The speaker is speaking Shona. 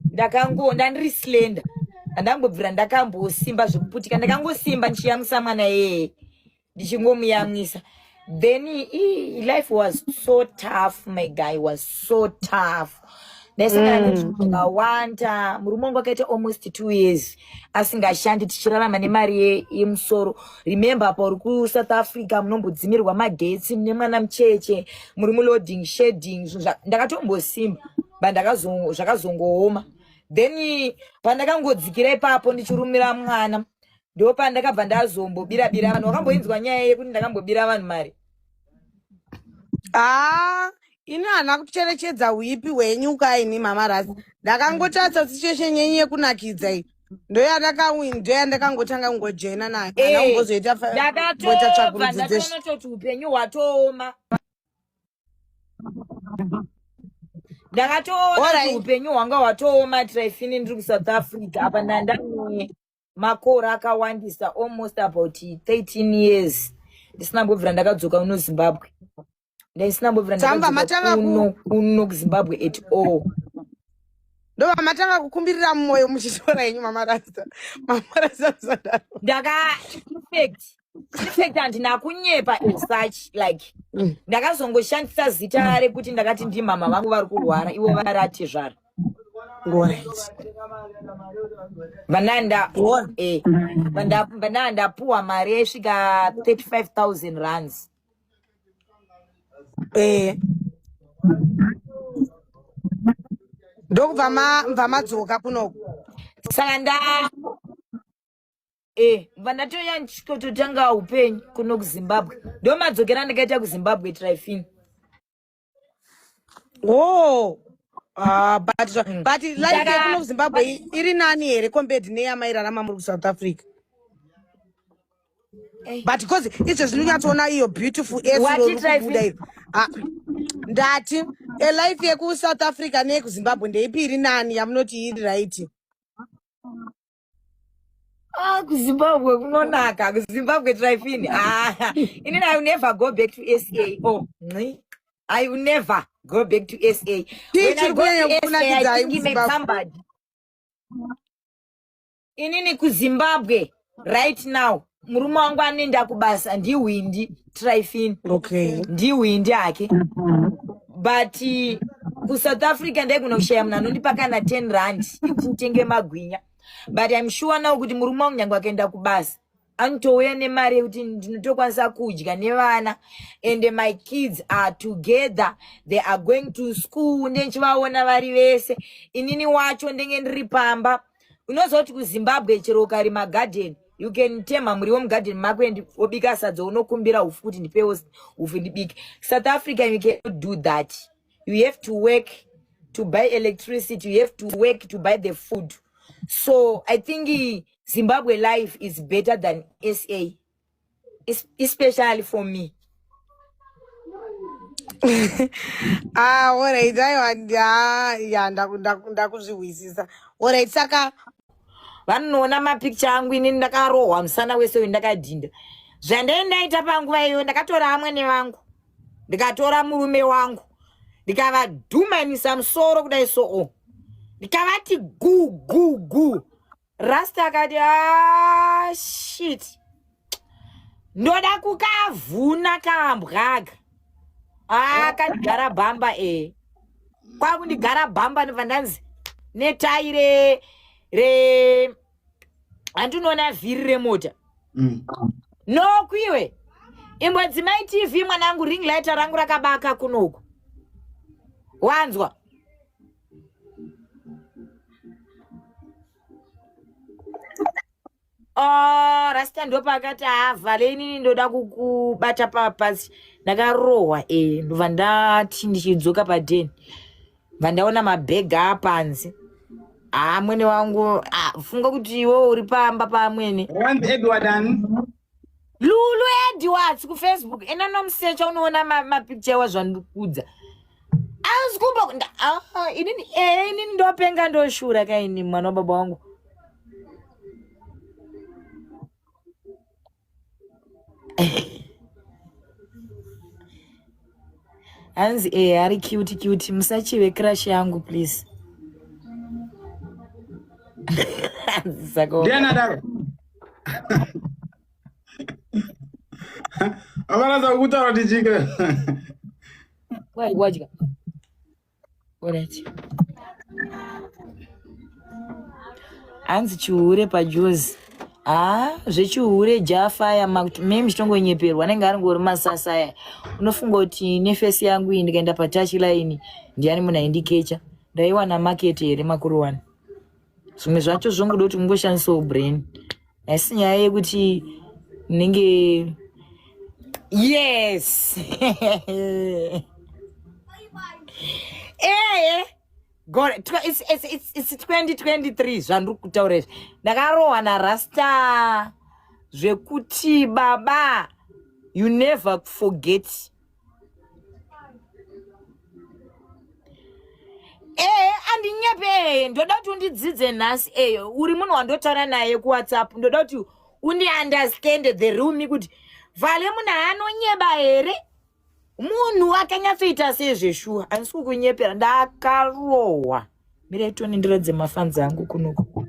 Ndakango ndandiri slender. Handangobvira ndakambosimba zvekuputika. Ndakangosimba ndichiyamwisa mwana iyeye. Ndichingomuyamwisa. Then life was so tough, my guy was so tough. Ndaisangana nezvinhu zvakawanda. Murume wangu akaita almost 2 years asingashandi tichirarama nemari yemusoro. Remember apa uri kuSouth Africa munombodzimirwa magetsi mune mwana mucheche muri muloading shedding zvinhu ndakatombosimba but zvakazongooma. Then pandakangodzikira ipapo ndichirumira mwana ndopandakabva ndazombobira bira vanhu. Wakamboinzwa nyaya yekuti ndakambobira vanhu mari? Ah, ini handina kucherechedza huipi hwenyu kaini mama Rasi. Ndakangotarisa situation yenyu yekunakidza iyi. Ndoyandakangotanga kungojoina nayo. Handina kumbozoita kumboita tsvakurudzo dzeshe. Ndakatobva ndatoti upenyu hwatooma. Ndakatoona kuti upenyu hwanga hwatooma Trifini ndiri kuSouth Africa apa ndandane makore akawandisa almost about 13 years ndisina mbobvira ndakadzoka kuno Zimbabwe. Ndisina mbobvira ndakadzoka kuno kuZimbabwe at all. Ndobva matanga kukumbirira mumwoyo muchitora henyu mama Rasta. Mama Rasta musadaro. Ndaka in fact handina kunyepa as such like ndakazongoshandisa zita rekuti ndakati ndimama vangu vari kurwara ivo varatezvara. Vananda ndapuwa mari yaisvika 35,000 rands. Ndokubva madzoka kunoku. Saka bva ndatoya ndichitotanga upenyu kuno kuZimbabwe. Ndo madzokera ndakaita kuZimbabwe Trifin. Oh. But life yekuno kuZimbabwe iri nani here compared neyamairarama muri kuSouth Africa? But because izvezvi ndinonyatsoona iyo beautiful esi iyo. Ndati life yekuSouth Africa neyekuZimbabwe ndeipi iri nani yamunoti iri right? kuZimbabwe kunonaka. kuZimbabwe Trifin. Inini I will never go back to SA. Oh, nxi. I will never go back to SA. When I go to SA, I think I'm somebody. Inini kuZimbabwe right now murume wangu anoenda kubasa ndihwindi Trifin. Ndihwindi hake. But kuSouth Africa ndaigona kushaya munhu anondipa kana 10 rand yekuti nditenge magwinya. But I'm sure now kuti murume wangu nyange akaenda kubasa anotouya nemari yekuti ndinotokwanisa kudya nevana, and my kids are together, they are going to school, ndenchivaona vari vese. Inini wacho ndenge ndiri pamba. Unoziva kuti kuZimbabwe chero ukarima garden, you can tema muriwo mugarden mako and wobika sadza, unokumbira ufu kuti ndipewo ufu ndibike. South Africa you cannot do that. You have to work to buy electricity, you have to work to buy the food. So I think Zimbabwe life is better than SA, especially for me. Alright, aiwa, ya, ndakuzvihwisisa. Alright, saka vanoona mapicture angu inini ndakarohwa musana wese uyu ndakadhinda. Zvandai ndaita panguva iyoyo, ndakatora amwene vangu, ndikatora murume wangu, ndikavadhumanisa musoro kudai soo, ndikavati gu gu gu. Rasta akati, shit, ndoda kukavhuna kambwaga. Akandigara bhamba kwakundigara bhamba, ndobva ndanzi netai re handinoona vhiri remota. Nokwiwe imbodzimai TV mwanangu, ring light rangu rakabaka kunoku, wanzwa? Oh, Rasta ndopakati avhale, inini ndoda kukubata papasi. Ndakarohwa ndobva ndati ndichidzoka padheni bva ndaona mabhega apanze. Amwene wangu, funga kuti iwe uri pamba paamwene. Wanzi Edward ani? Lulu Edwards kuFacebook, enda nomusecha unoona mapicture wazvandikudza. Asi kumba inini inini ndopenga ndoshura kaini mwana wababa wangu. Hanzi ari cute cute, musachive crush yangu please. Ndiani adaro? Avanasa kutaura kuti chike. Wadya. Alright. Hanzi chihure pajuzi. Haa zvechihure jafaya me muchitongonyeperwa anenge aringori masasa aya. Unofunga kuti nefesi yangu iyi ndikaenda patouch line ndiani munhu aindikecha. Ndaiwana market here makuru wani. Zvimwe zvacho zvongoda kuti mungoshandisawo brain. Haisi nyaya yekuti ndinenge yes. Eye God, it's 2023 zvandiri kutaura izvi. Ndakarohwa narasta zvekuti baba you never forget. Ehe, andinyepe ehe, ndoda kuti undidzidze nhasi ehe. Uri munhu wandotaura naye kuWhatsApp, ndoda kuti undiunderstand the real me kuti Vale munhu anonyeba here? Munhu akanyatsoita sezveshuwa, handisi kukunyepera, ndakarohwa. Mirai toni ndiradze mafanzi angu kunoku.